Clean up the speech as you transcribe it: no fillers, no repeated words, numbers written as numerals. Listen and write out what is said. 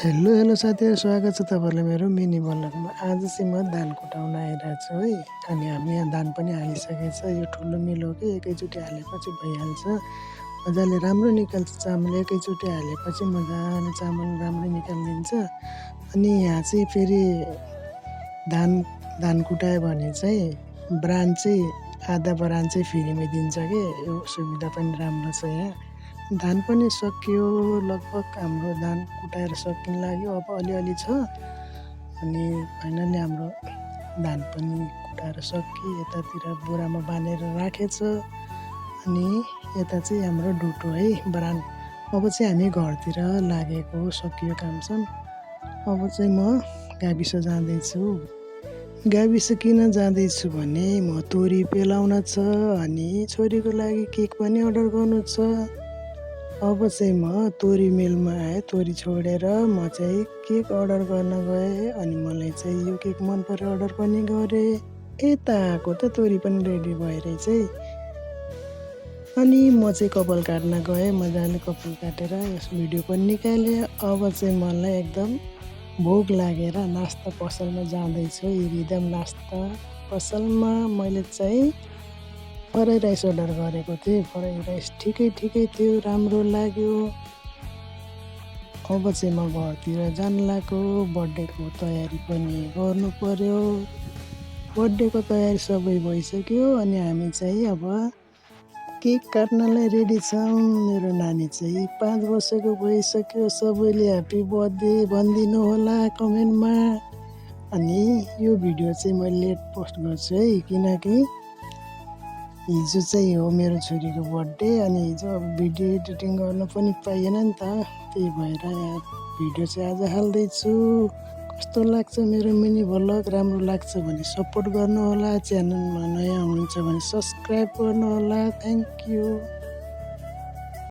Hello hello साथीहरू, स्वागत छ तपाईँहरूलाई मेरो मिनी ब्लगमा। आज चाहिँ म धान कुटाउन आइरहेको छु है। अनि हामी यहाँ धान पनि हालिसकेको छ। यो ठुलो मिल हो कि एकैचोटि हालेपछि भइहाल्छ, मजाले राम्रो निकाल्छ चामल। एकैचोटि हालेपछि मजाले चामल राम्रो निकालिदिन्छ। अनि यहाँ चाहिँ फेरि धान धान कुटायो भने चाहिँ ब्रान्ड चाहिँ आधा ब्रान्ड चाहिँ फ्रीमै दिन्छ कि, यो सुविधा पनि राम्रो छ यहाँ। धान पनि सकियो, लगभग हाम्रो धान कुटाएर सकिन लाग्यो, अब अलिअलि छ। अनि फाइनली हाम्रो धान पनि कुटाएर सकियो, यतातिर बोरामा बाँधेर राखेछ। अनि यता चाहिँ हाम्रो डुटो है ब्रान्ड। अब चाहिँ हामी घरतिर लागेको, सकियो काम चाहिँ। अब चाहिँ म गाविस जाँदैछु। गाविस किन जाँदैछु भने म तोरी पेलाउन छ, अनि छोरीको लागि केक पनि अर्डर गर्नु छ। अब चाहिँ म तोरी मिलमा आएँ, तोरी छोडेर म चाहिँ केक अर्डर गर्न गएँ। अनि मलाई चाहिँ यो केक मन पऱ्यो, अर्डर पनि गरेँ। यता आएको त तोरी पनि रेडी भइरहेछ है। अनि म चाहिँ कपाल काट्न गएँ, मजाले कपाल काटेर यस भिडियो पनि निकालेँ। अब चाहिँ मलाई एकदम भोक लागेर नास्ता पसलमा जाँदैछु। रिदम नास्ता पसलमा मैले चाहिँ फ्राई राइस अर्डर गरेको थिएँ। फ्राई राइस ठिकै थियो, राम्रो लाग्यो। अब चाहिँ म घरतिर जान लाग्यो। बर्थडेको तयारी पनि गर्नु पर्यो। बर्थडेको तयारी सबै भइसक्यो। अनि हामी चाहिँ अब केक काट्नलाई रेडी छौँ। मेरो नानी चाहिँ 5 वर्षको भइसक्यो। सबैले ह्याप्पी बर्थडे भनिदिनु होला कमेन्टमा। अनि यो भिडियो चाहिँ मैले लेट पोस्ट गर्छु है, किनकि हिजो चाहिँ हो मेरो छोरीको बर्थडे। अनि हिजो अब भिडियो एडिटिङ गर्न पनि पाइएन नि त, त्यही भएर भिडियो चाहिँ आज हाल्दैछु। कस्तो लाग्छ मेरो मिनी भ्लग? राम्रो लाग्छ भने सपोर्ट गर्नु होला, च्यानलमा नयाँ हुनुहुन्छ भने सब्सक्राइब गर्नु होला। Thank you.